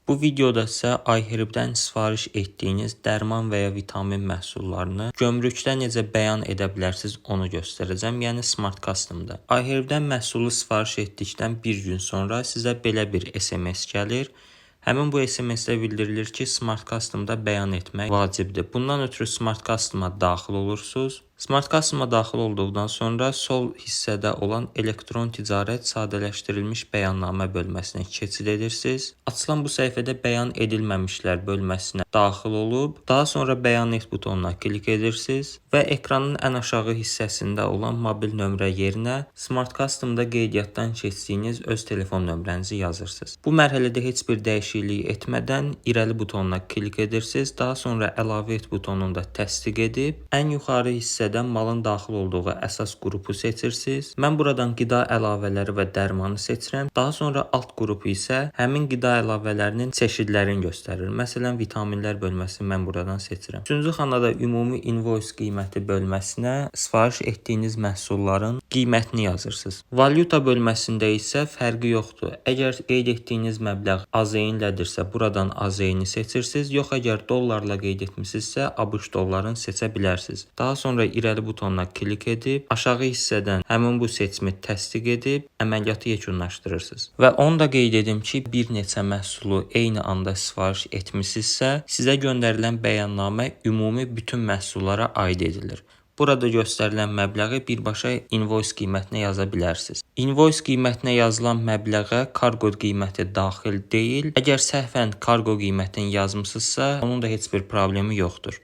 Bu videoda sizə iHerb-dən sifariş etdiyiniz dərman və ya vitamin məhsullarını gömrükdə necə bəyan edə bilərsiniz, onu göstərəcəm. Yəni Smart Custom-da. iHerb-dən məhsulu sifariş etdikdən bir gün sonra sizə belə bir SMS gəlir. Həmin bu SMS-də bildirilir ki, Smart Custom-da bəyan etmək vacibdir. Bundan ötürü Smart Custom-a daxil olursunuz. Smart Custom-a daxil olduqdan sonra sol hissədə olan elektron ticarət sadələşdirilmiş bəyannamə bölməsinə keçid edirsiniz. Açılan bu səhifədə bəyan edilməmişlər bölməsinə daxil olub, daha sonra bəyan et butonuna klik edirsiniz və ekranın ən aşağı hissəsində olan mobil nömrə yerinə Smart Custom-da qeydiyyatdan keçdiyiniz öz telefon nömrənizi yazırsınız. Bu mərhələdə heç bir dəyişiklik etmədən irəli butonuna klik edirsiniz. Daha sonra əlavə et butonunu da təsdiq edib ən yuxarı hissədən malın daxil olduğu əsas qrupu seçirsiniz. Mən buradan qida əlavələri və dərmanı seçirəm. Daha sonra alt qrupu isə həmin qida əlavələrinin çeşidlərini göstərir. Məsələn, vitaminlər bölməsini mən buradan seçirəm. Üçüncü xanada ümumi invoice qiyməti bölməsinə sifariş etdiyiniz məhsulların qiymətini yazırsınız. Valyuta bölməsində isə fərqi yoxdur. Əgər qeyd etdiyiniz məbləğ AZN-lədirsə, buradan AZN-i seçirsiniz. Yox, əgər dollarla qeyd etmisinizsə, ABŞ dollarını seçə bilərsiniz. Daha sonra irəli butonuna klik edib aşağı hissədən həmin bu seçimi təsdiq edib əməliyyatı yekunlaşdırırsınız. Və onu da qeyd edim ki, bir neçə məhsulu eyni anda sifariş etmisinizsə, sizə göndərilən bəyannamə ümumi bütün məhsullara aid edilir. Burada göstərilən məbləği birbaşa invoice qiymətinə yaza bilərsiniz. Invoice qiymətinə yazılan məbləğə kargo qiyməti daxil deyil. Əgər səhvən kargo qiymətini yazmısınızsa, onun da heç bir problemi yoxdur.